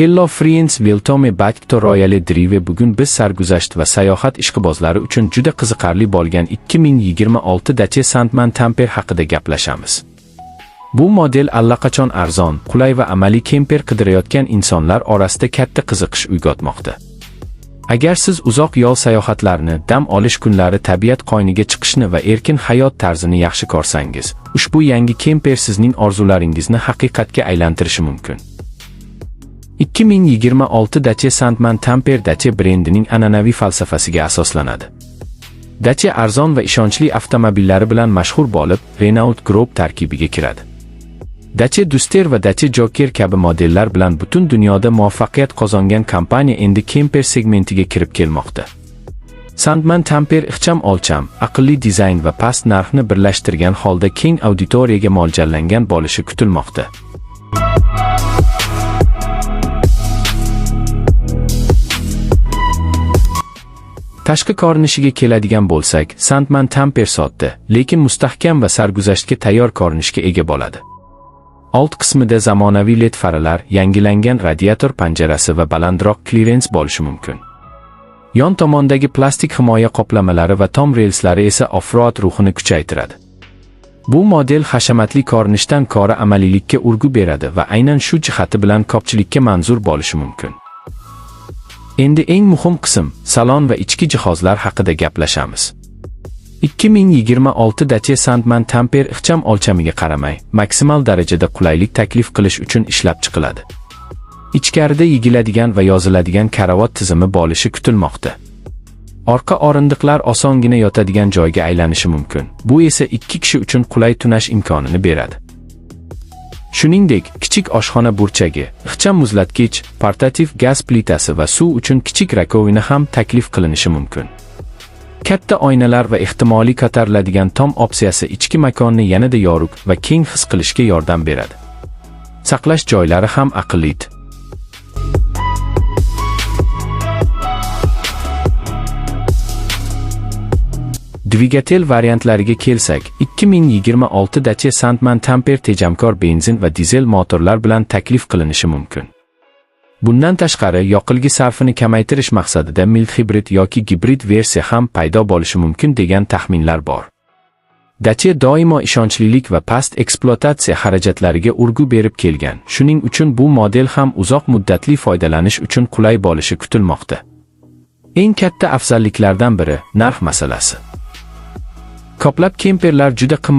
Hello friends, welcome back to Royal Drive. Bugun biz sarguzasht va sayohat ishqibozlari uchun juda qiziqarli bo'lgan 2026 Dacia Sandman Tamper haqida gaplashamiz. Bu model allaqachon arzon, qulay va amaliy kemper qidirayotgan insonlar orasida katta qiziqish uyg'otmoqda. Agar siz uzoq yo'l sayohatlarini, dam olish kunlari tabiat qo'yniga chiqishni va erkin hayot tarzini yaxshi ko'rsangiz, ushbu yangi kemper sizning orzularingizni haqiqatga aylantirishi mumkin. 2026 Dacia Sandman Tamper Dacia brendining an'anaviy falsafasiga asoslanadi. Dacia arzon va ishonchli avtomobillari bilan mashhur bo'lib, Renault Group tarkibiga kiradi. Dacia Duster va Dacia Jogger kabi modellar bilan butun dunyoda muvaffaqiyat qozongan kompaniya endi kemper segmentiga kirib kelmoqda. Sandman Tamper ixcham o'lcham, aqlli dizayn va past narxni birlashtirgan holda keng auditoriyaga mo'ljallangan bo'lishi kutilmoqda. Tashqi ko'rinishiga keladigan bo'lsak, Sandman Tamper sodda, lekin mustahkam va sarguzashtga tayyor ko'rinishga ega bo'ladi. Old qismida zamonaviy LED faralar, yangilangan radiator panjarasi va balandroq klirens bo'lishi mumkin. Yon tomondagi plastik himoya qoplamalari va tom relslari esa off-road ruhini kuchaytiradi. Bu model hashamatli ko'rinishdan ko'ra amaliylikka urg'u beradi va aynan shu jihati bilan ko'pchilikka manzur bo'lishi mumkin. Endi eng muhim qism, salon va ichki jihozlar haqida gaplashamiz. 2026 Dacia Sandman Tamper ixcham o'lchamiga qaramay, maksimal darajada qulaylik taklif qilish uchun ishlab chiqiladi. Ichkarida egiladigan va yoziladigan karavot tizimi bo'lishi kutilmoqda. Orqa o'rindiqlar osongina yotadigan joyga aylanishi mumkin. Bu esa ikki kishi uchun qulay tunash imkonini beradi. Shuningdek, kichik oshxona burchagi, ixcham muzlatgich, portativ gaz plitasi va suv uchun kichik раковина ham taklif qilinishi mumkin. Katta oynalar va ehtimoliy ko'tariladigan tom opsiyasi ichki makonni yanada yorug' va keng his qilishga yordam beradi. Saqlash joylari ham aqlli. Dvigatel variantlariga kelsak, 2026 Dacia Sandman Tamper tejamkor benzin va dizel motorlar bilan taklif qilinishi mumkin. Bundan tashqari, yoqilg'i sarfini kamaytirish maqsadida mild hibrid yoki gibrid versiya ham paydo bo'lishi mumkin degan taxminlar bor. Dacia doimo ishonchlilik va past ekspluatatsiya xarajatlariga urg'u berib kelgan. Shuning uchun bu model ham uzoq muddatli foydalanish uchun qulay bo'lishi kutilmoqda. Eng katta afzalliklardan biri narx masalasi. Ko'plab kemperlar juda qimmat